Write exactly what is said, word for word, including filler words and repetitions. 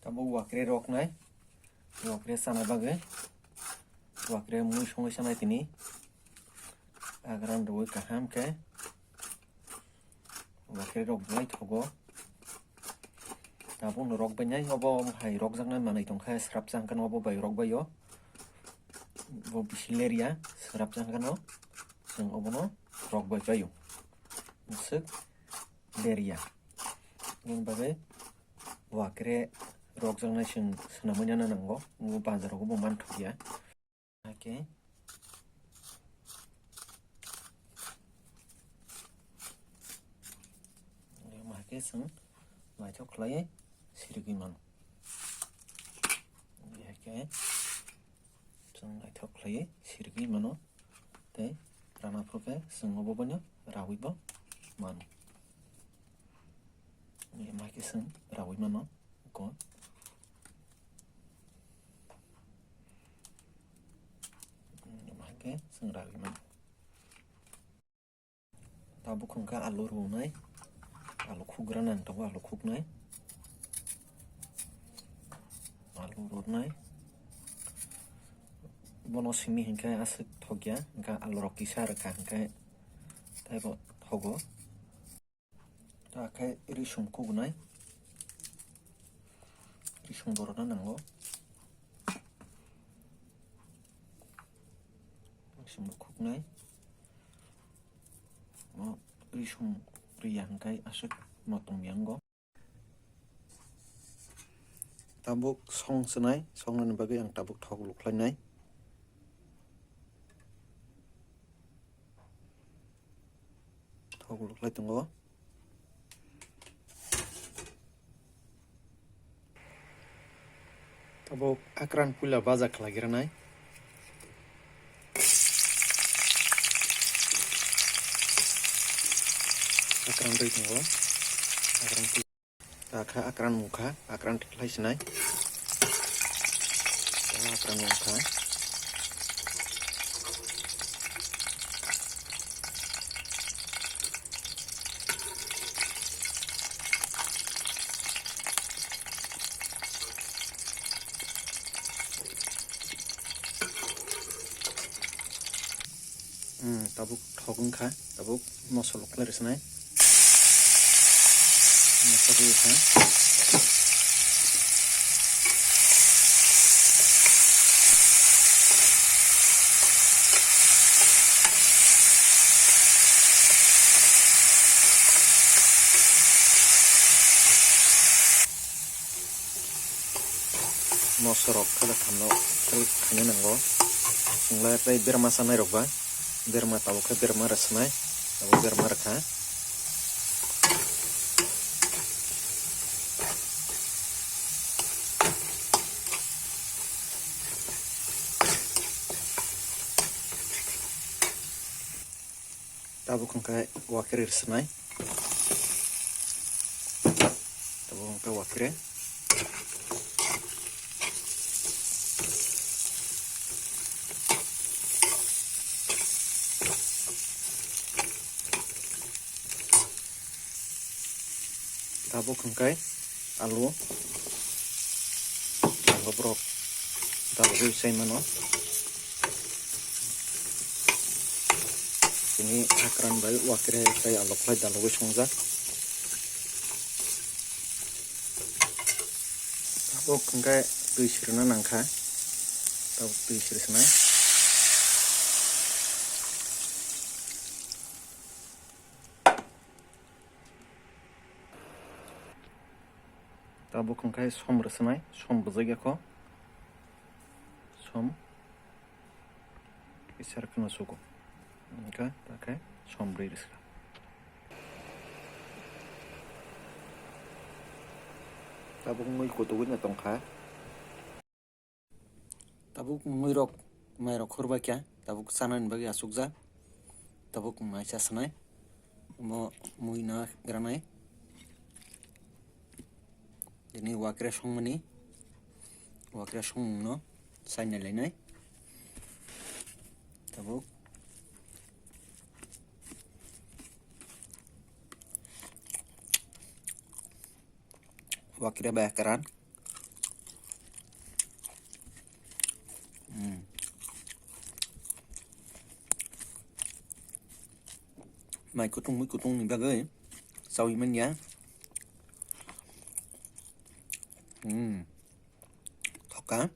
Tabuk wakre roknai, wakre sana bagwi, wakre mui songwi sanai tini. Agram rwui kaham khe wakre rok belai thogo. Tabukno rok bai nai, obo hai rokjaknai manwi tongkha, srapsa hwnkhe obo bai rok bai o. Bo bisi lerya, srapsa hwnkhe no chwng obono rok bai pai o. Swk lerya. Aboni bagwi wakre rokjaknai chwng swnamwi nana nango, bo bazar rogo bo manthokya. Hake. Hake chwng naithok khlaiwi sirigwi mano. Hake chwng naithok khlaiwi sirigwi mano. Tei rana phuru khe chwng obo bono rawi bo mano. Hake chwng rawi mano. Ko. Hake chwng rawi mano. Tabuk hwnkhe alu rwnai, alu khugra nang tongo, alu khuknai, alu rwnai. Bono simi hwnkhe aswk thokya, hwnkhe alu rok kisa rwkha hwnkhe taibo thogo. Ta khe risum khuknai, risum borokno nango. Risum khuknai. O risum riya hwnkhe aswk motom yango. Tabuk song swnai, songnani bagwi ang tabuk thok lukhlainai. Thok lukhlai tongo. Tabuk akran puila baja khlai granai. Akran twi tongo. Akran puila. Akha akran mungkha, akran khlai sinai. Akran mungkha. Hmm, tabuk thok wngkha, tabuk mosolo khlai rwsinai. Mosolo rwkha. Mosorok khe thamno khaina nango. Chwngla tei berma chanai rok ba berma tabuk khe berma rwsnai, tabuk berma rwkha. Tabuk hwnkhe wakre rwsnai. Tabuk hwnkhe wakre. Tabuk hwnkhe alu. Tabuk borok dalogwi sai mano. Tini akran bai wakre tei alok khlai dalogwi songjak. Tabuk hwnkhe twi sirwna nangkha. Tabuk twi siri swnai. Tabuk hwnkhe som rwswnai, som bwjakya kho. Som kisa rwkhwno sugo. Hwnkhe, takhe som brwi rwskha. Tabuk mui kutugwi no tongkha. Tabuk mui rok, mai rok khurbai kha, tabuk chanani bagwi achukjak. Tabuk mai cha sanai, omo mui no granai. Tini wakre songmani, wakre songmung no saina lainai. Tabuk. Wakre bai akran. Mai kutung mui kutung ni bagwi chawi manya. Hmm. Thoka.